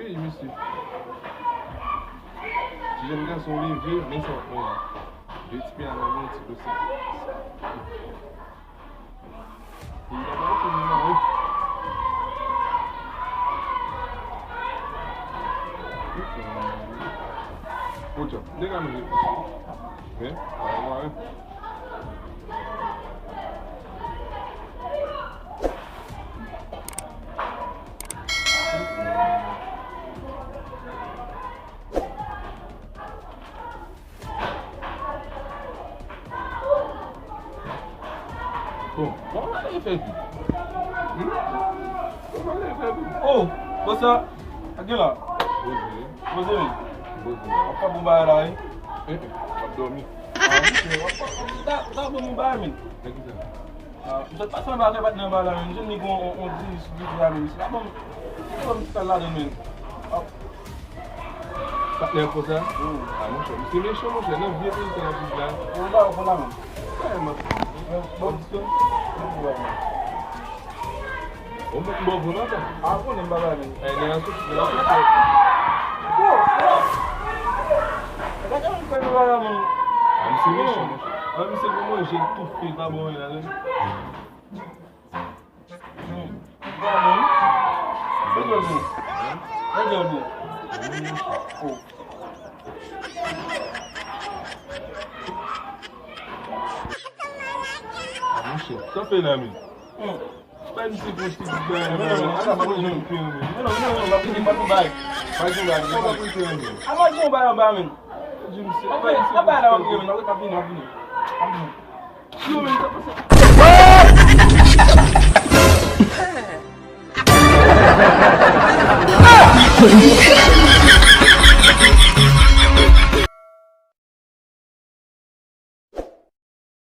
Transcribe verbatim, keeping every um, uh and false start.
Ey, mesye. Ti jèn gason leve, men sa w ap manje. De ti pye a nan men, ti dlo sik. Li ta pral fini la, wi. Podyab, m te ka manje plis, wi. Men, pa mwa, wi. Bon, bon, kòman l fè vit? Hmm? Kòman l fè vit? Oh, bòs la, ak gen la. Poze. Poze, men. Poze la. W ap fè bon bagay la, wi. Eh, eh, w ap dòmi. Ah, wi, men w ap, w ap, w ap dòmi bagay, men. Nan ki sa? Ah, m sot pase anba fè bat nan anba la, men. M jwenn li gon on, on di sou di la, men. Se pa bon. Se pa bon, m ti kal ladan, men. Ah. Patnè konsa? Wi. Ah, monchè, misye mechan, monchè, nan vye peyi sa n ap viv la. Bon, ba, bon, la menm. Sa e m ap di. Bon, bon, bon, bon. Bon, bon, bon, bon, non, non. Ah, bon, m pa ba menm. Eh, nèg la soti, nèg la soti. Bon, bon. Gade yon fè nou la, menm. Ah, misye mechan, monchè. Ah, misye pou manje, l toufe, pa bon, la, non. Hmm. Bon, bon. Bon, bon. Bon, bon. Oh. Ah, monchè, sa fè la, men. Hmm. Bay misye gon ti bagay la, men. Sa pa bezwen. Non, non, non, non, pa bezwen, pa bezwen bay. Pa bezwen bay. Sa pa bezwen, men. A pa bezwen bay anba, men. Di misye, bay misye. Sa bay la, m ap vini, m ap vini, m ap vini. Yo, men, sa pase.